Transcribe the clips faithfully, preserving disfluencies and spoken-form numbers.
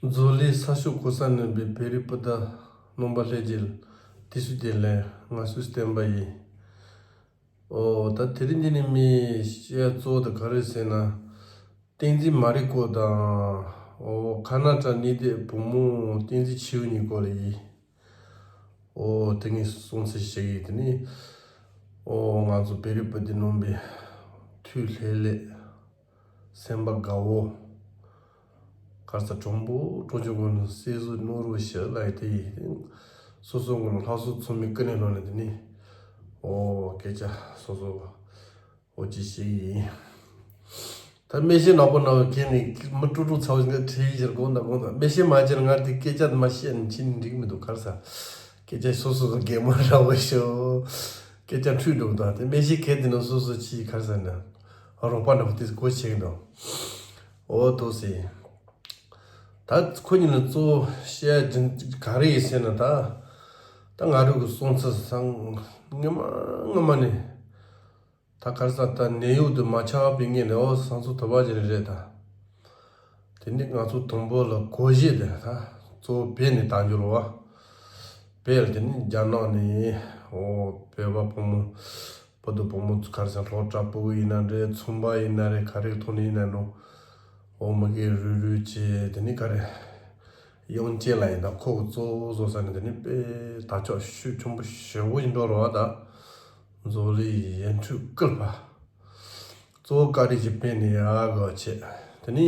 མཛོ་ལི་ས་ཕྱོགས་གོ་ས་ནས་པའི་བེ་རི་པུ་ཏ་ནོམ་པ་ལྷས་རྒྱལ་དུས་སུ་དེ་ལས་ང་སུ་བསྟན་པ་ཡིན། ཨོ་ད་དེ་རིང་འདི་ནི་མི་ཤེས་གཙོ་བོ་དེ་ག་རེ་ཟེར་ན། བསྟན་འཛིན་མ་རི་ཀོ་དང་ཨོ་ཁ་ན་ཏྲ་ནི་དེ་བུ་མོ་བསྟན་འཛིན་ཆེའུ་གཉིས་སྐོར་ལ་ཡིན། ཨོ་དེ་ངས་སོང་ཚེ་ཞིག་ཡིན་དེ་ནི། ཨོ་ང་ཚོ་བེ་རི་པུ་ཏ་ནོམ་པའི་མཐུ་ལྷད་ལྷད། སེམས་པ་དགའ་བོ། གར་ས་གྲོང་པོ་གྲོང་ཆུང་ཀུན་སེ་སུ་ནོར་བུ་ཞེས་ལ་ཡི་དེ་ཡི། སོ་སོ་ཀུན་ལྷ་སོ་ཚོ་མི་ཀུན་ནས་ལོ་ནས་དེ་ནི། ཨོ་སྐད་ཆ་སོ་སོ་ཨོ་ཅི་ཞིག་ཡིན། ད་མེ་ཤེ་ནག་པོ་ནག་པོ་ཁྱེད་ནི་མི་ཀྲུག་ཀྲུག་ཚ་བོ་ཞིག་ཁྲིད་ཡི་ཞེར་དགོངས་དང་དགོངས་དང་མེ་ཤེ་མ་ཅེར་ང་དེ་སྐད་ཆ་དེ་མ་བཤད་ནི་ཕྱིན་འགྲིག་མི་འདུག་གར་ས། སྐད་ཆ་སོ་སོ་སོ་གད་མོ་ར་བོ་ཤོ། སྐད་ཆ་འཁྲུལ་འགྲོ་དང་དེ་མེ་ཤེ་ཁྱེད་དེ་ནི་སོ་སོ་ཕྱི་གར་ས་ནི། རོགས་པ་འདྲ་པོ་དེ་གོ་ཆེན་དང་། ཨོ་ཐོ་སི། ད་ཁོ་གཉིས་ལ་གཙོ་བོ་བཤད་རྒྱུ་ག་རེ་ཡིན་ཟེར་ན་ད། ད་ང་རང་གི་སོང་ཚེ་སང་སྔ་མ་སྔ་མ་ནས། ད་གར་ས་ད་ནད་གཡོག་དུ་མ་ཆགས་པའི་ངས་ནས་ཨོ་སང་ཚོ་དུ་བ་ཅན་རེད་ད། དེ་ནི་ང་ཚོ་དུམ་བུ་ལ་གོ་གཞས་དེ་ད་གཙོ་བོ་བེད་ནས་བཏང་རྒྱུ་རེད་བ། བེད་ལ་དེ་ནི་རྒྱ་ནག་ནས་ཨོ་བོད་པ་བུ་མོ། བོད་དུ་བུ་མོ་གར་ས་སློབ་གྲྭ་ཕྲུ་གུ་ཡིན་ན་རེད། ཚོང་པ་ཡིན་ན་རེད། ག་རེ་ཐོག་ནས་ཡིན་ན་རུང་། འོ་མ་གི་རུལ་རུལ་བྱས་དེ་ནི་ག་རེ། ཡང་ཅེ་ལ་ཡིན་ད་ཁོ་གི་གཙོ་བོ་བཟོ་ས་ནི་དེ་ནི་དཔེ་ད་ཕྱོགས་ཤུགས་ཆེན་པོ་ཞེ་པོ་ཡིན་འགྲོ་རོགས་ད། མཛོ་ལི་ཡན་ཁྲུས་བསྐུལ་བ། གཙོ་བོ་ཀ་རི་གྱི་དཔེ་ནི་ཡག་གི་བྱས་དེ་ནི།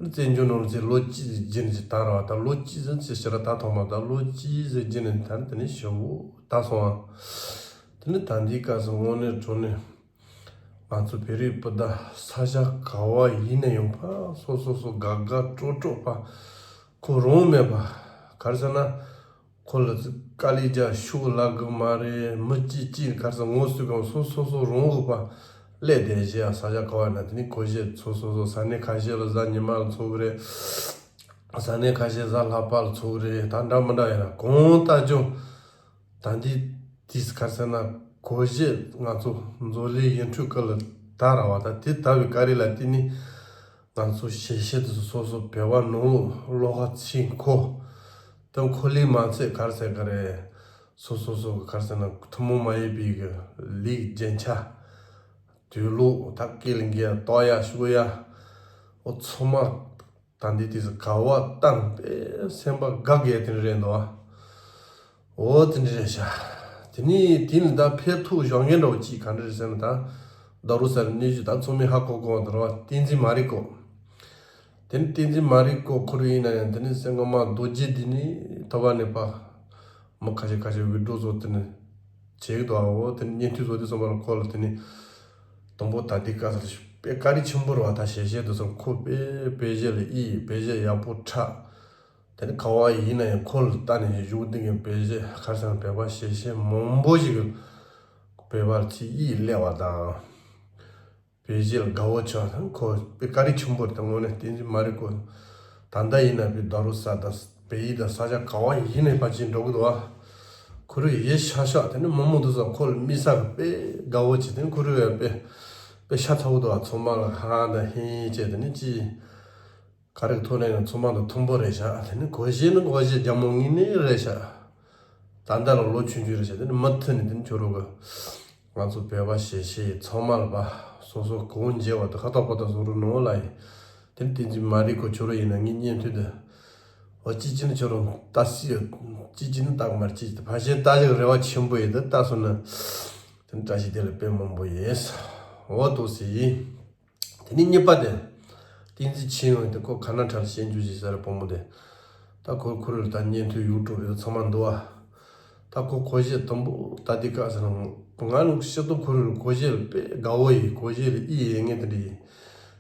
དེ་ནི་བཙན་བྱོལ་ནང་ཚེ་ལོ་གཅིག་ཟིག་རྒྱུན་གྱི་དར་བ་དང་ལོ་གཅིག་ཟིག་ཅི་ཞེ་ར་ད་ཐོག་མ་དང་ལོ་གཅིག་ཟིག་རྒྱུན་ནས་དར་དེ་ནི་ཞེ་པོ་ད་སོང་བ། དེ་ནི་ད་འདི་སྐབས་སུ་དངོས་གནས་དྲང་གནས། ང་ཚོ་བོད་རིགས་སྤུན་ཟླ་ས་ཆ་ག་བ་ཡིན་ན་ཡང་ཕ་སོ་སོ་སོ་དགའ་དགའ་སྤྲོ་སྤྲོ་ཕ་ཁོ་རང་མེད་པ། ག་རེ་ཟེར་ན་ཁོ་ལ་དཀའ་ལས་རྒྱག་ཤུགས་ལ་གི་མ་རེད། མི་གཅིག་གཅིག་ག་རེ་ཟེར་ངོ་སུ་གང་སོ་སོ་སོ་རང་གི་ཕ་ལས་དེ་བྱས་ཡ་ས་ཆ་ག་བ་ཡིན་ན་དེ་ནི་གོ་ཤེས་སོ་སོ་སོ་ས་གནས་ཁ་ཤས་ལ་གཟའ་ཉི་མ་ལ་ཚོགས་གི་རེད། ས་གནས་ཁ་ཤས་གཟའ་ལྷག་པ་ལ་ཚོགས་གི་རེད། ད་འདྲ་མི་འདྲ་ཡིན་ན་གང་ལྟར་ཀྱང་། ད་འདི་དུས་ག་རེ་ཟེར་ན་གོ་གཞས་ང་ཚོ་མཛོ་ལི་ཡན་ཁྲུས་ཀ་ལ་ད་ར་བ་ད་དེ་ད་བའི་ཀ་རི་ལ་བརྟེན་ནས་ང་ཚོ་ཞལ་བཞེས་དུ་སོ་སོ་བོད་པ་ནང་ལོགས་ལོགས་ཀ་ཚིག་མཁོ། དེ་མཁོ་ལས་མ་ཚད་ག་རེ་ཟེར་ག་རེ། སོ་སོ་སོ་ག་རེ་ཟེར་ན་ཐུན་མོང་མ་ཡིན་པའི་གི་ལུགས་རྒྱན་ཆ། དུས་ལུགས་ད་སྐད་ལ་འགལ་ཏོག་ཡ་ཤུག་ཡ། འོ་ཚང་མ། ད་འདི་དུས་སུ་ག་བ་བཏང་པས་སེམས་པ་དགའ་དགའ་དེ་རེད་འདུག་ཨ། འོ་དེ་འདྲ་རེད་ཤག་དེ་ནས་དེ་ནི་ད་ཕེབས་ཐུག་བཞག་མཁན་འདྲ་བོ་ཅིག་ག་འདྲ་རེད་ཟེར་ན་ད། ད་རུ་སར་གནས་ཚུལ་ད་ཚང་མས་ཧ་གོ་གོ་འདུག་ར་བ་བསྟན་འཛིན་མ་རི་ཀོ། དེ་ནི་བསྟན་འཛིན་མ་རི་ཀོ་ཁོ་རང་ཡིན་ན་ཡང་དེ་ནི་སེམས་ངོ་མ་རྡོ་རྗེ་འདི་ནི་ཐོབ་པ་ནས་པ། མི་ཁ་ཤས་ཁ་ཤས་བི་ཌིའོ་བཟོ་དེ་ནི་བྱེད་ཀྱི་འདུག་ཨ། འོ་དེ་ནི་བརྙན་ཐུང་བཟོ་དུས་ཙམ་པ་ལ་ཁོ་ལ་དེ་ནི་དང་པོ་ད་ལྟའི་སྐབས་སུ་དཔེ་བཀའ་དྲིན་ཆེན་པོ་རེད་བ། ད་ཞལ་བཞེས་དུས་ཙམ་ཁོ་དཔེ་བོད་གཞས་ལ་ཡིད་བོད་གཞས་ཡག་པོ་འཁྲབ། དེ་ནི་ག་བ་ཡིན་ན་ཡང་ཁོ་ལ་ལྟ་ནས་བཞུགས་དེ་གི་བོད་གཞས་ཁ་སང་བོད་པ་ཞལ་བཞེས་མང་པོ་ཞིག་གི་བོད་པར་ཚིག་ཡིད་སླེབས་པ་དང་། བོད་གཞས་ལ་དགའ་བོ་ཆགས་དང་ཁོ་དཔེ་བཀའ་དྲིན་ཆེན་པོ་རེད། ད་དངོས་གནས་བསྟན་འཛིན་མ་རི་ཀོ། ད་ལྟ་ཡིན་ན་བོད་ད་རུ་ས་དང་བོད་ཡིག་དང་ས་ཆ་ག་བ་ཡིན་ནས་ཕར་ཕྱིན་འགྲོ་གི་འདུག་ཨ། ཁོ་རུ་ཡེ་ཤ་ཤ་དེ་ནི་མི་མང་དུ་ས་ཁོ་ལ་དམིགས་བསལ་གི་དཔེ་དགའ་བོ་བྱེད་དེ་ཁོ་རུ་ཡ་དཔེ་དཔེ་ཤ་ཚ་བོ་འདུག་ཨ། ཚང་མ་ལ་ཧ་དང་ཧི་བྱས་དེ་ནི་ཅི། ག་རེ་གི་ཐོག་ནས་ཡང་ཚང་མ་དང་མཐུན་པོ་རེད་ཤག་དེ་ནི་གོ་གཞས་ནི་གོ་གཞས་རྒྱ་མོ་ངེས་ནི་རེད་ཤག་ད་ལྟ་ལ་ལོ་ཆུང་ཆུང་རེད་ཤག་དེ་ནི་མུ་མཐུད་ནས་དེ་ནི་ཁྱོད་རང་གི་ང་ཚོ་བོད་པ་ཞེ་ཤེས་ཚང་མ་ལ་པ་སོ་སོ་གང་མཇལ་བ་དང་ཁ་ཏག་པ་དང་བཟོ་རུ་ནོར་ལ་ཡིན། དེ་ནི་བསྟན་འཛིན་མ་རི་ཀོ་ཁྱོད་རང་ཡིན་ན་ངས་བརྙན་ཐུང་དེ། འོ་ཅི་ཅི་ནི་ཁྱོད་རང་ལྟ་སྲིད་ཡོད། ཅི་ཅི་ནི་ལྟ་གི་མ་རེད། ཅི་ཅི་ཕལ་ཆེར་ལྟ་ཞིག་རེ་བ་ཆེན་པོ་ཡོད་དེ་ལྟ་སོང་ན། དེ་ནི་བཀྲ་ཤིས་བདེ་ལེགས་དཔེ་མང་པོ་ཡིན། འོ་འདུག་སེ་ཡིན། དེ་ནས་གཉིས་པ་དེ། བསྟན་འཛིན་ཆོས་དབྱིངས་དེ་ཁོ་ཁ་ན་ཁྲ་ལ་བཤད་རྒྱུ་ཞིག་ཟེར་བུ་མོ་དེ། ད་ཁོ་ཁོ་རེ་ད་བརྙན་ཐུང་ཡུ་ཊུབ་ཡོད་ཚང་མ་འདུག་ཨ། ད་ཁོ་གོ་གཞས་དུམ་བུ་ད་དེ་ག་ཟེར་ན་ང་ནི་ཤེས་ཏོ་ཁོ་རེ་གོ་གཞས་ལ་དཔེ་དགའ་བོ་ཡིན། གོ་གཞས་ལ་ཨི་ཡེ་ངེས་དེ་འདྲ་ཡིན།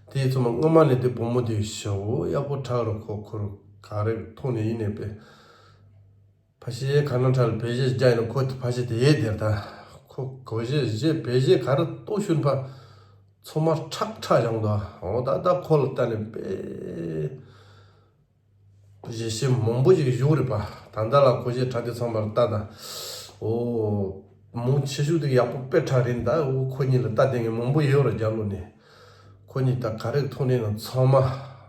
དེ་ཚང་མ་སྔོན་མ་ནས་དེ་བུ་མོ་དེ་ཞེ་པོ་ཡག་པོ་ཁྲག་རུ་ཁོ་ཁོ་རུ་ག་རེ་ཐོག་ནས་ཡིན་ནས་དཔེ། ཕ་ཤེ་ཁ་ན་ཁྲ་ལ་བོད་གཞས་རྒྱག་ཡིན་ན་ཁོ་ཕ་ཤེ་དེ་ཡེ་དེར་ད། ཁོ་གོ་གཞས་གཞས་བོད་གཞས་ག་རེ་གཏོགས་ཤུན་པ། ཚང་མ་ཁྲག་ཁྲག་བཞག་འདུག་འོ་ད་ད་ཁོ་ལ་ལྟ་ནས་དཔེ། གཞས་གཞས་མང་པོ་ཞིག་བཞུགས་རེད་པ། ད་ལྟ་ལ་གོ་གཞས་ཁྲ་དེ་ཚང་མར་ལྟ་ད། འོ། མང་ཆེ་ཤོས་དེ་ཡག་པོ་དཔེ་ཁྲ་རེད་ད། འོ་ཁོ་གཉིས་ལ་ལྟ་དེ་ངས་མང་པོ་ཡོད་རེད་རྒྱ་ལོ་ནས། ཁོ་གཉིས་ད་ག་རེ་ཐོག་ནས་ན་ཚང་མ།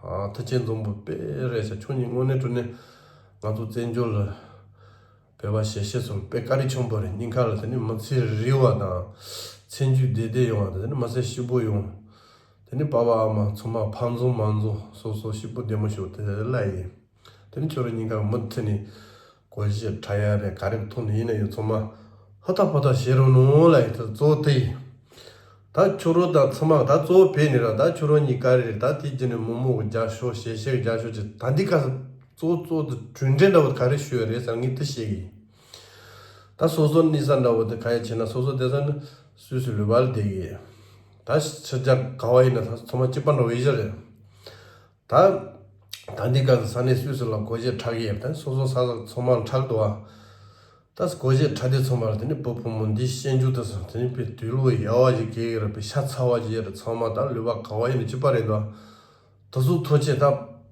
ཨ་ཐུགས་རྗེ་འཛོམས་པོ་དཔེ་རེད་ཤག་ཁྱོད་གཉིས་དངོས་གནས་དྲང་གནས་ང་ཚོ་བཙན་བྱོལ་ལ་བོད་པ་ཞེ་ཤེས་ཚོར་དཔེ་བཀའ་དྲིན་ཆེན་པོ་རེད། སྙིང་ཁ་ལ་དེ་ནི་མི་ཚེ་རིལ་བ་དང་ཚེ་མཇུག་བདེ་བདེ་ཡོང་བ་དང་དེ་ནི་མི་ཚེ་སྐྱིད་པོ་ཡོང་། དེ་ནི་པ་ཕ་ཨ་མ་ཚང་མ་ཕམ་ཚོང་མ་ཚོང་སོ་སོ་སྐྱིད་པོ་བདེ་མོ་ཞིག་དེ་ལ་ཡིན། དེ་ནི་ཁྱོད་རང་གཉིས་ཀ་མུ་མཐུད་ནས་སྒོར་གཞས་འཁྲབ་ཡ་རེད། ག་རེ་ཐོག་ནས་ཡིན་ན་ཡོད་ཚང་མ་ཧུར་ཐག་ཧུར་ཐག་བྱེད་རོགས་གནང་ལབ་ཡིན། ད་གཙོ་བོ་དེ་ཡིན། ད་ཁྱོད་རང་དང་ཚང་མ་ད་གཙོ་བོ་བོད་ནས་ར་ད་ཁྱོད་རང་གཉིས་ཀ་རེད། ད་དེ་རྗེས་ནས་མི་མང་གི་རྒྱབ་སྐྱོར་ཞེ་ཤེས་ཀྱི་རྒྱབ་སྐྱོར་བྱེད། ད་འདི་ག་ས་གཙོ་བོ་གཙོ་བོ་དེ་གྲུབ་འབྲས་འདྲ་བོ་ག་རེ་ཞུ་ཡ་རེད་ཟེར་ངས་དེ་བཤད་གི་ཡིན། ད་སོ་སོ་གནས་ས་འདྲ་བོ་དེ་ག་ཡ་བྱེད་ན་སོ་སོ་བསྡད་ས་ནི་སུད་སི་ལུང་པ་ལ་བསྡད་གི་ཡིན། ད་ཕྱི་རྒྱལ་ག་བ་ཡིན་ན་ད་ཚང་མ་གཅིག་པ་འདྲ་བོ་ཡིན་ཤག་རེད། ད་ད་འདི་ག་ས་ས་གནས་སུད་སི་ལ་སྒོར་གཞས་འཁྲབ་གི་ཡོད། ད་སོ་སོ་ས་ས་ཚང་མ་འཁྲབ་འདུག་ཨ། ད་སྒོར་གཞས་འཁྲབ་དུས་ཚང་མ་ལ་དེ་ནི་བུ་བུ་མོ་འདིའི་སྤྱོད་འཇུག་དེ་ཚོ་དེ་ནི་དཔེ་དུག་ལོག་ཡག་པ་ཞིག་གི་རེད། དཔེ་ཤ་ཚ་བ་ཞིག་རེད། ཚང་མ་ད་ལུང་པ་ག་བ་ཡིན་ན་གཅིག་པ་རེད་འདུག་ཨ། དེ་ཚོ་ཐུགས་རྗེ། ད་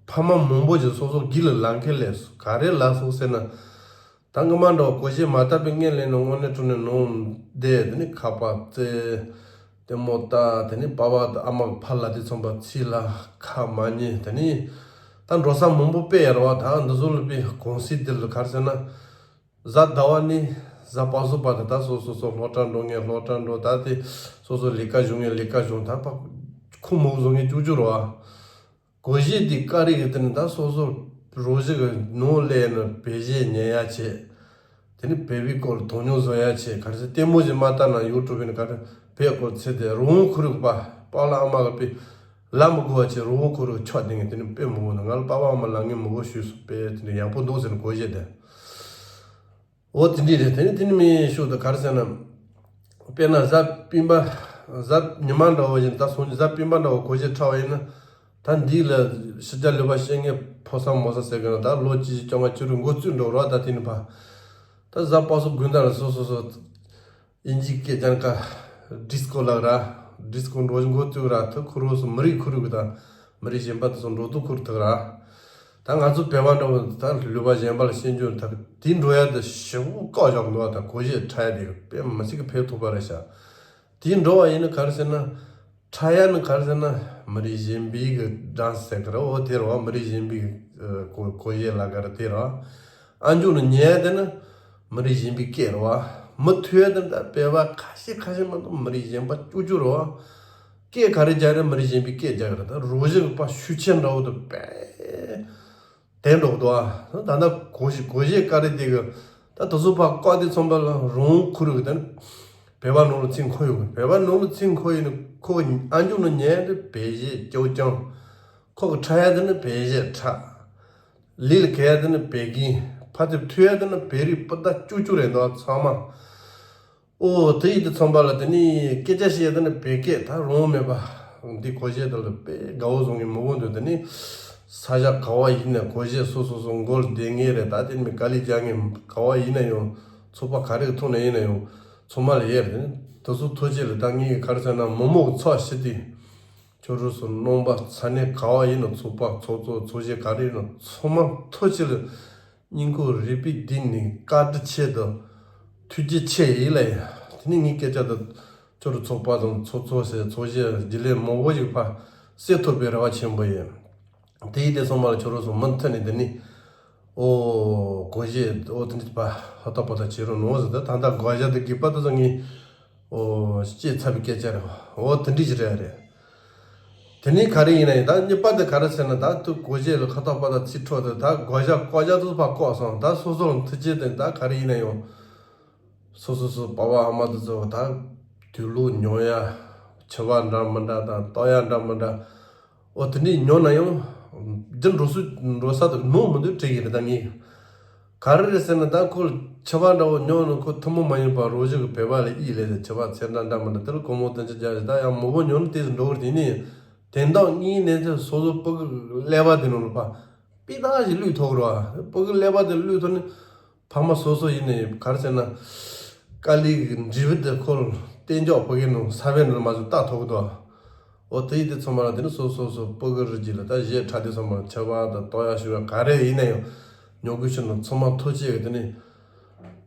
ཕ་མ་མང་པོ་ཞིག་སོ་སོ་སྒེར་ལ་ལབ་མཁན་ལས་ག་རེ་ལབ་སོང་ཟེར་ན། ད་སྔོན་མ་འདྲ་བོ་སྒོར་གཞས་མ་བཏབ་པའི་སྔོན་ལ་ནི་དངོས་གནས་དྲང་གནས་ནང་བསྡད་དེ་ནི་ཁ་པར་རྩེ། ལྟད་མོ་ལྟ། དེ་ནི་པ་ཕ་དང་ཨ་མ་གི་ཕར་ལབ་དུས་ཚང་མ་ཚིག་ལ་ཁ་མ་ཉན། དེ་ནི་ད་འགྲོ་ས་མང་པོ་དཔེ་ཡོད་རེད་བ། ད་འདི་ཚོ་ལ་དཔེ་གོང་སྲིད་འདི་ལ་ག་རེ་ཟེར་ན། གཟའ་ཟླ་བ་ནས་གཟའ་པ་སངས་བར་དུ་ད་སོ་སོ་སོ་སློབ་གྲྭ་འགྲོ་མཁན་སློབ་གྲྭ་འགྲོ། ད་དེ་སོ་སོ་ལས་ཀ་བྱེད་མཁན་ལས་ཀ་བྱེད། ད་ཕ་ཁོ་མོ་བཟོ་མཁན་ཅུག་ཅུག་རེད་བ། སྒོར་གཞས་འདི་བཀའ་རེ་གི་དེ་ནི་ད་སོ་སོ་རོགས་གཞས་གི་ནང་སླེབས་ནས་བོད་གཞས་ཉན་ཡ་བྱེད། དེ་ནི་བོད་པའི་སྐོར་ལ་དོ་སྣང་བཟོ་ཡ་བྱེད། ག་རེ་ཟེར་ལྟད་མོ་ཞིག་མ་ལྟ་ན་ཡུ་ཊུབ་ཡིན་ན་ག་རེ་བོད་སྐོར་ཚེ་དེ་རོང་ཁུ་རུ་པ་པཱ་ལགས་ཨ་མ་གི་དཔེ་ལབ་མི་དགོས་པ་བྱེད། རོང་ཁུ་རུ་ཆོག་དེ་ངས་དེ་ནི་དཔེ་མི་དགོས་ན་ང་ལ་པ་ཕ་ཨ་མ་ལབ་མཁན་མི་དགོས་ཞུས་སོང་། དཔེ་དེ་ནི་ཡག་པོ་འདུག་ཟེར་ནས་སྒོར་གཞས་དེ། འོ་དེ་འདྲ་རེད། དེ་ནི་དེ་ནི་མི་ཤོག་ད་ག་རེ་ཟེར་ན། དཔེར་ན་གཟའ་སྤེན་པ་གཟའ་ཉི་མ་འདྲ་བོ་ཡིན་ད་སོང་གཟའ་སྤེན་པ་འདྲ་བོ་སྒོར་གཞས་འཁྲབ་པ་ཡིན་ན། ད་འདི་ལ་ཕྱི་རྒྱལ་ལུང་པ་བཤད་མཁན་ཕོ་གསར་མོ་གསར་ཟེར་གི་ན་ད་ལོ་གཅིག་བཅོ་ལྔ་བཅུ་དྲུག་འགོ་བཙུགས་འགྲོ་རོགས། ད་དེ་ནི་ཕ་ད་གཟའ་པ་སངས་དགོང་དག་ལ་སོ་སོ་སོ་དབྱིན་ཇིའི་སྐད་སྦྱང་ཀ་ཌི་སི་ཀོ་ལབ་ར། ཌི་སི་ཀོ་འགྲོ་འགོ་བཙུགས་ར། ད་ཁུ་རུ་སོ་མི་རིགས་ཁུ་རུ་གི་ད་མི་རིགས་གཞན་པ་དེ་ཚོ་འགྲོ་དུས་ཁུ་རུ་ཐུག་ར། ད་ང་ཚོ་བོད་པ་འདྲ་བོ་ད་ལུང་པ་གཞན་པ་ལ་ཤེས་འཇོན་ཐག་དེ་འགྲོ་ཡ་དེ་ཞེ་པོ་བཀག་བཞག་འདུག་བ། ད་སྒོར་གཞས་འཁྲབ་ཡ་དེ་དཔེ་མི་སྲིད་ཀྱི་ཕན་ཐོགས་པ་རེད་ཤག་དེ་འགྲོ་བ་ཡིན་ན་ག་རེ་ཟེར་ན། འཁྲབ་ཡ་ནི་ག་རེ་ཟེར་ན་མི་རིགས་གཞན་པའི་གི་ཌན་སི་ཟེར་གི་རེད། འོ་དེ་རེད་བ། མི་རིགས་གཞན་པའི་གི་སྒོར་གཞས་ལབ་གི་རེད། དེ་རེད་བ། ཨ་མཆོག་ནི་ཉན་ཡ་དེ་ནི་མི་རིགས་གཞན་པའི་སྐད་རེད་བ། མི་ཐུབ་ཡ་དེ་ད་བོད་པ་ཁ་ཤས་ཁ་ཤས་མ་གཏོགས་མི་རིགས་གཞན་པ་ཅུག་ཅུག་རེད་བ། སྐད་ག་རེ་རྒྱག་རེད། མི་རིགས་གཞན་པའི་སྐད་རྒྱག་གི་རེད། ད་རོགས་གཞས་གི་པ་ཤུགས་ཆེན་འདྲ་བོ་དེ་དཔེ་དེ་འགྲོ་གི་འདུག་ཨ། ད་ལྟ་སྒོར་གཞས་སྒོར་གཞས་བཀའ་རེ་དེ་གི་ད་དེ་ཚོ་ཕར་བཀག་དུས་ཚང་པ་ལ་རོང་ཁུ་རུ་གི་ད་ནི་བོད་པ་ནང་ལ་ཚུར་འཁོར་ཡོང་གི། བོད་པ་ནང་ལ་ཚུར་འཁོར་ཡོང་ནས་ཁོ་ཨ་མཆོག་ནི་ཉན་དེ་བོད་གཞས་སྐྱོ་ཅང་ཁོ་གི་འཁྲབ་ཡ་དེ་ནི་བོད་གཞས་འཁྲབ། ལས་ལ་གོ་ཡ་དེ་ནི་བོད་གི་ཕ་དེ་ཐུག་ཡ་དེ་ནི་བོད་རིགས་སྤུན་ཟླ་ཅུག་ཅུག་རེད་འདུག་ཨ་ཚང་མ། ཨོ་དེ་ཡིན་དུས་ཚང་པ་ལ་དེ་ནི་སྐད་ཆ་བཤད་དེ་ནི་བོད་སྐད་ད་རུང་མེད་པ། འདི་སྒོར་གཞས་དེ་ལ་དཔེ་དགའ་བོ་བཟོ་མཁན་མང་པོ་འདུག་དེ་ནི་ས་ཆ་ག་བ་ཡིན་ན་སྒོར་གཞས་སོ་སོ་སོ་མགོ་ལ་བསྡད་མཁན་རེད། ད་དེ་ནི་མི་དཀའ་ལས་རྒྱག་མཁན་ག་བ་ཡིན་ན་ཡང་ཚོགས་པ་ག་རེ་གི་ཐོག་ནས་ཡིན་ན་ཡང་ཚང་མ་ལ་ཡོད་རེད། དེ་ནི་དེ་ཚོ་ཐུགས་རྗེ་ལ་ད་ངས་ག་རེ་ཟེར་ན་མི་མང་གི་ཚབ་བྱས་ཏེ། ཁྱོད་རང་ཚོ་རྣམ་པ་ས་གནས་ག་བ་ཡིན་ན་ཚོགས་པ་ཚོགས་གཙོ་ཚོགས་གཞོན་ག་རེ་ཡིན་ན་ཚང་མ་ཐུགས་རྗེ་ལ་སྙིང་ཁོང་རུས་པའི་གཏིང་ནས་བཀའ་དྲིན་ཆེ་དང་ཐུགས་རྗེ་ཆེ་ཡིན་ལ་ཡ། དེ་ནི་ངའི་སྐད་ཆ་དང་ཁྱོད་རང་ཚོགས་པ་དང་ཚོགས་གཙོ་ཟེར་ཚོགས་གཞོན་རྒྱུན་ལས་མང་པོ་ཞིག་ཕར་གསོས་ཐུབ་པའི་རེ་བ་ཆེན་པོ་ཡོད། དེ་ཡིན་དུས་ཚང་མ་ལ་ཁྱོད་རང་ཚོ་མུ་མཐུད་ནས་དེ་ནི་ཨོ་སྒོར་གཞས་ཨོ་དེ་འདྲ་ཕར་ཧོ་ཏ་ཕོ་ཏ་བྱེད་རོགས་གནང་ཟེར། ད་ད་ལྟ་སྒོར་གཞས་དང་དགེ་བ་དེ་ཚོ་ངས་ཨོ་སྐྱེས་ཚར་བའི་སྐད་ཆ་རེད། ཨོ་དེ་འདྲ་ཞིག་རེད་རེད། དེ་ནས་ག་རེ་ཡིན་ན་ཡིན། ད་གཉིས་པ་དེ་ག་རེ་ཟེར་ན་ད་དུ་སྒོར་གཞས་ལ་ཧོ་ཏ་ཕོ་ཏ་ཚིག་འཕྲོ་དེ་ད་སྒོར་གཞས་བཀག་རྒྱ་དེ་ཚོ་ཕར་བཀག་སོང་། ད་སོ་སོ་ལ་ཐུགས་རྗེ་དེ་ད་ག་རེ་ཡིན་ན་ཡང་སོ་སོ་སོ་པ་ཕ་ཨ་མ་དེ་ཚོ་ད་དུག་ལོག་ཉོ་ཡ་འཕྱི་བ་འདྲ་མི་འདྲ་དང་ལྟོགས་ཡ་འདྲ་མི་འདྲ། ཨོ་དེ་འདྲའི་ཉོ་ན་ཡང་། འདི་འགྲོ་སུ་འགྲོ་ས་དེ་ནོར་མི་འདུག་དྲན་གྱི་རེད་ད་ངས། ག་རེ་རེད་ཟེར་ན་ད་ཁོ་འཕྱི་བ་འདྲ་བོ་ཉོ་ན་ཁོ་ཐུན་མོང་མ་ཡིན་པ་རོགས་གཞས་ཀྱི་བོད་པ་ལ་ཡིད་ལས་ཏེ་འཕྱི་བ་ཚེ་འདྲ་འདྲ་མི་འདྲ་དེ་ལ་སྒོར་མོ་བདུན་ཅུ་བརྒྱ་ཞིག་ད་ཡང་མང་པོ་ཉོ་ན་དེ་ཚོ་འགྲོ་གི་རེད། དེ་ནས་དེང་སང་དངོས་གནས་དེ་སོ་སོ་སྤུ་གུ་ཀླད་པ་དེ་ནང་ལ་ཕར་དཔེ་ད་ཞིག་བླུགས་ཐུབ་ཀྱི་རེད་བ། སྤུ་གུ་ཀླད་པ་དེ་བླུགས་ཐུབ་ན། ཕ་མ་སོ་སོ་ཡིན་ནའི་ག་རེ་ཟེར་ན། དཀའ་ལས་ཀྱི་འབྲས་བུ་དེ་ཁོ་གཏན་འཇགས་ཕ་གི་ནང་ས་བོན་ནང་མ་ཟིན་བཏགས་ཐུབ་ཀྱི་འདུག་འོ་དེ་ཡིན་དུས་ཚང་མ་ལ་དེ་ནི་སོ་སོ་སོ་སྤུ་གུ་རུ་གཅིག་ལ་ད་གཞས་འཁྲབ་དུས་ཚང་མ་ལ་འཕྱི་བ་དང་ལྟོགས་ཡ་ཤི་བ་ག་རེ་ཡིན་ན་ཡང་ཉོ་དགོས་ཕྱིར་ནང་ཚང་མ་ཐུགས་རྗེ་གི་དེ་ནི་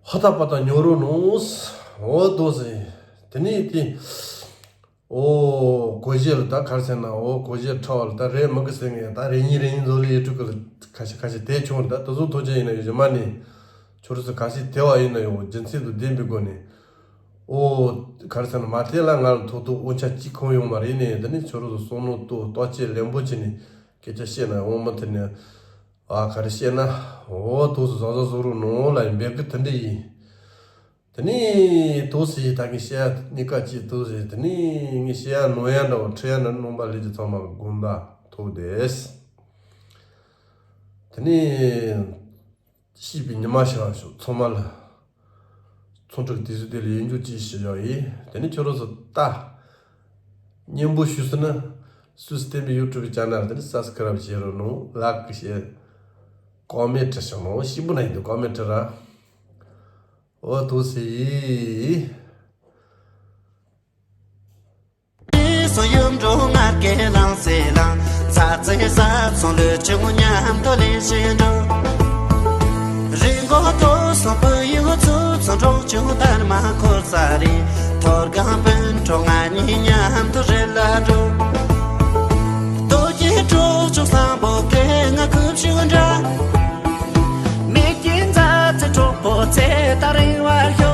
ཧོ་ཏ་ཕོ་ཏ་ཉོ་རོགས་གནང་། འོ་དོ་ཟེར། དེ་ནི་དེ། ཨོ་གོ་གཞས་ལ་ད་ག་རེ་ཟེར་ན། ཨོ་གོ་གཞས་འཁྲབ་པ་ལ་ད་རེད་མི་དགོས་ཟེར་ངས། ད་རེ་གཉིས་རེ་གཉིས་འཛོམས་ལས་ཡུ་ཊུབ་ལ་ཁ་ཤས་ཁ་ཤས་དེ་བྱུང་རེད། ད་དེ་ཚོ་ཐོག་ཅན་ཡིན་ན་ཡོད་ཀྱི་མ་ནི། ཁྱོད་རང་ཚོ་ག་ཤེད་དེ་བ་ཡིན་ན་ཡང་རྒྱུ་མཚན་དང་ལྡན་པའི་སྒོ་ནས། ཨོ་ག་རེ་ཟེར་ན། མ་མཐའ་ལ་ང་ལ་ཐོག་ཐོག་དབང་ཆ་གཅིག་ཁོམ་ཡོང་བ་རེད་ནས། དེ་ནས་ཁྱོད་རང་ཚོ་བསམ་བློ་གཏོང་བརྟག་དཔྱད་ལན་པོ་བྱས་ནས་སྐད་ཆ་བཤད་ན་ཡང་མ་མཐུན་ནས། ཨ་ག་རེ་བཤད་ན། ཨོ་དུས་སུ་བཟང་བཟང་བཟོ་རོགས་གནང་ལ་ཡིན་པའི་གི་དེ་འདྲ་ཡིན། དེ་ནས་དུས་སུ་ད་ངས་བཤད་གཉིས་ཀ་གཅིག་དུས་སུ། དེ་ནས་ངས་བཤད་ཡ་ནོར་ཡ་འདྲ་བོ་འཁྲུལ་ཡ་འདྲ་རྣམ་པ་ལྷན་རྒྱས་ཚང་མ་དགོངས་དག་ཐུགས་བདེ། དེ་ནས་སྐྱིད་པའི་ཉི་མ་ཞིག་ལ་ཞུ་ཚང་མ་ལ། ཚོང་ཁྲོག་དུས་སུ་དེ་ལ་ཡིན་རྒྱུ་ཅིག་ཞུ་ཡག་ཡིན། དེ་ནས་ཁྱོད་རང་ཚོ་ལྟ། སྙན་པོ་ཞུ་ཟེར་ན། སུས་བསྟན་པའི་ཡུ་ཊུབ་ཅེ་ནལ་དེ་ནས་སབ་སི་ཀ་རབ་བྱེད་རོགས་གནང་། ལ་ཀི་བྱེད། ཀོ་མེན་ཊི་བྱེད་རོགས་གནང་། ཞིབ་པོ་ན་ཡིན་དུས་ཀོ་མེན་ཊི་ར། འོ་དུས་སུ་ཡིན། སོ་ཡུམ་འགྲོ་ངར་གེ་ལང་སེ་ལང་། ཚ་ཚེ་ས་ཚོང་ལུས་ཆུང་མཉམ་དུ་ལེན་བཞིན་འགྲོ། རི་མགོ་ཐོ་སོང་པུ་ཡུ་ཚུ་ཚོ་འགྲོ་ཆུང་དར་མ་འཁོར་ས་རི། ཐོར་གང་སྤུན་གྲོགས་ང་གཉིས་མཉམ་དུ་རི་ལ་འགྲོ། ལྟོ་སྐྱེས་གྲོགས་ཆུང་བཟང་པོ་གེ་ང་ཁུབ་ཤུ་འདྲ། མིག་གི་མཛའ་ཚེ་གྲོགས་པོ་ཚེ་ད་རིང་བར་ཤོ།